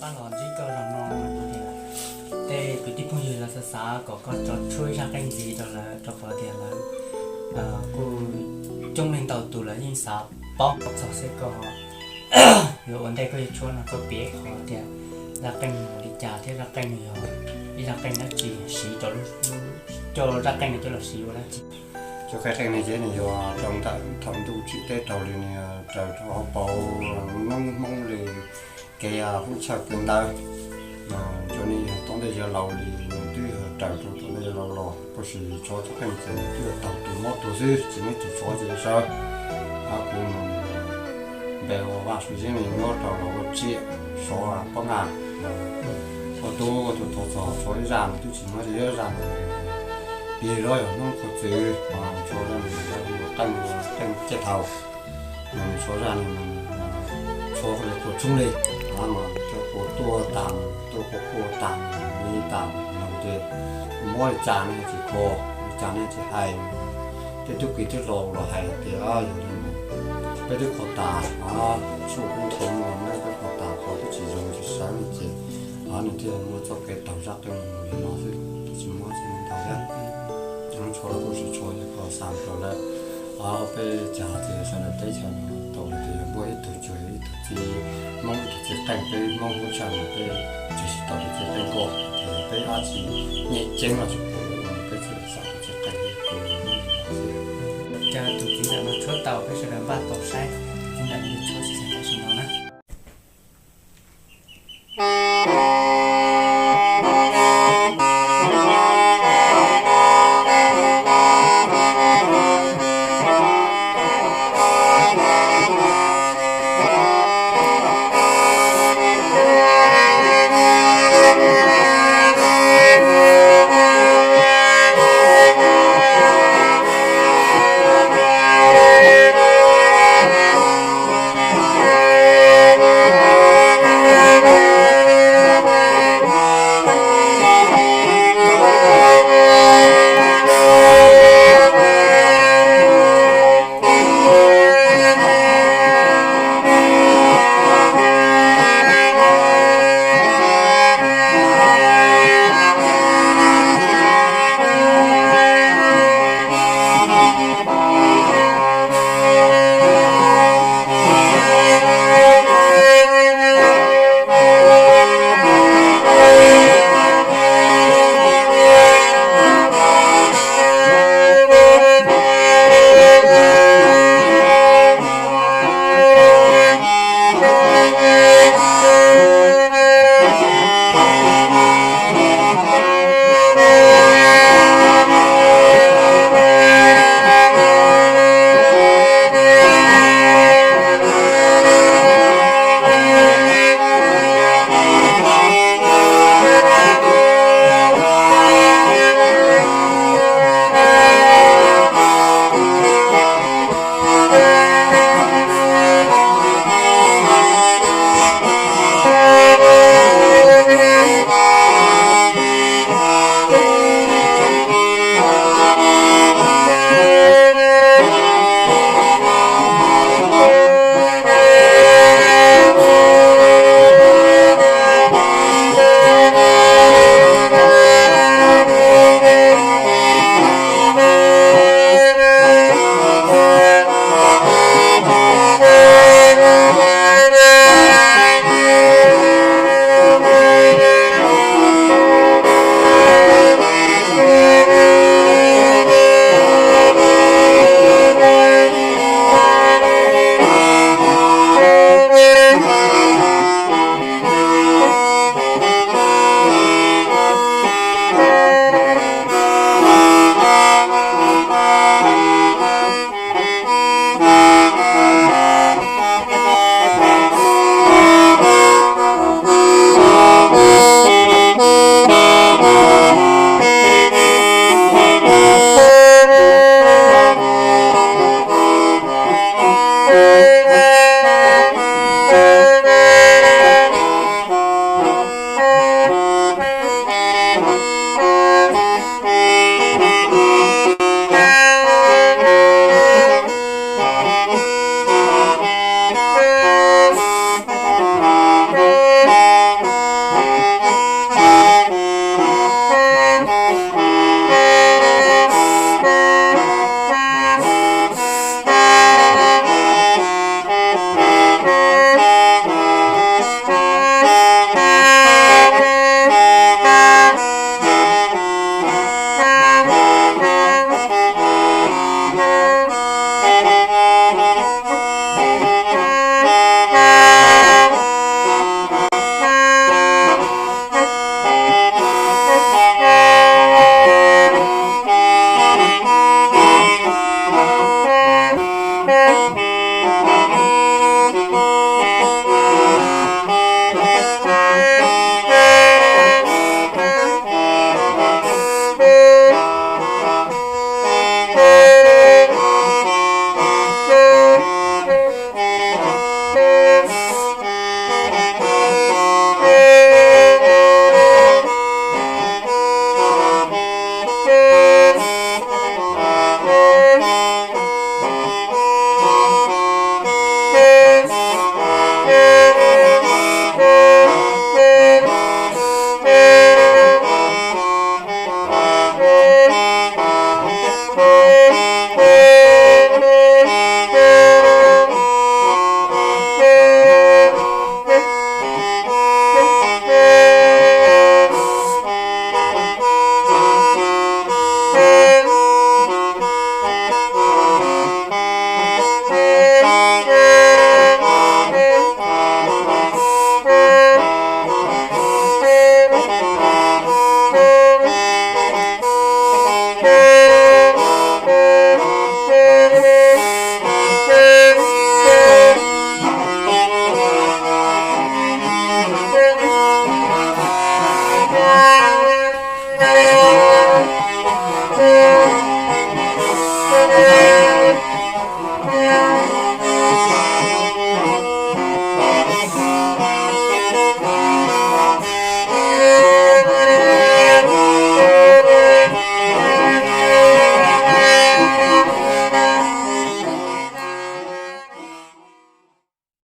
Los ntsib koj zaum no, tej kwv tij phooj ywg lawv xav xav kom koj tso tshuaj ib zaj qeej ntxiv rau lawv, rau qhov tias lawv kuj coob leej ntau tus lawv yeej xav paub txog xwb. Koj yuav ua ntej koj yuav tshuab no koj piav qhov tias zaj qeej nws ua li cas thiab zaj qeej nws yog ib zaj qeej dab tsi siv rau, coj zaj qeej no coj los siv ua dab tsi. Cov qeej qeej no ces nws yog rau ntawm thaum ntuj tsim teb raug li, nws raws rau hauv paus noob Hmoob li kev hub tshaj kev ntawd. Cov ni yog tom ntej yawg laus li, nws twb yog raws rau tom ntej yawg laus los, tab sis tshuab cov qeej ces nws twb yog thaum tus mob tus xwb, tsis muaj ib tug tshuab ces sawv. Kuv mus npe ua Vaj Suav Yeeb, nws nyob rau los ua tsiaj Suav Pob Naj. Ua tub ua tus thov txog tshuab ib zaj, nws twb tsis muaj ib zaj, piv lub yog hnub qhuav txwv, tshuab zaj nws ua qeej, qeej ciaj thaum. Nws tshuab zaj nws, tshuab li quas tshoob li, mas cov quas tuaj tas, tuaj quas quaj tas, li tas los ces muab li cas ne tsis kho, li cas ne tsis hais. Tej tub ki twb laus los hais tias yog li peb twb kho tas, tsuj kub kho muag, peb twb kho tas, kho twb tsis zoo tsis sawv li ces nws thiaj muaj txoj kev taug zaj qeej li no xwb, twb tsis muaj tsis ntau thiab. Cov tshuab los kuj tsis tshuab, yog koj xav rau lawm. Peb cas tias sawv daws teb chaws no tau tias muaj ib tug cuag ib tug txiv Hmoob, ib tug txiv qeej, peb Hmoob hub tshaj no peb tsis tau tus txiv qeej ko, ces peb dab tsi nyem ceeb los tsis pub ua, peb thiaj xav tus txiv qeej li no xwb. Cas tus txiv ntawm no tshuab tau peb sawv daws npaj tau saib, txiv ntawm no tshuab tsis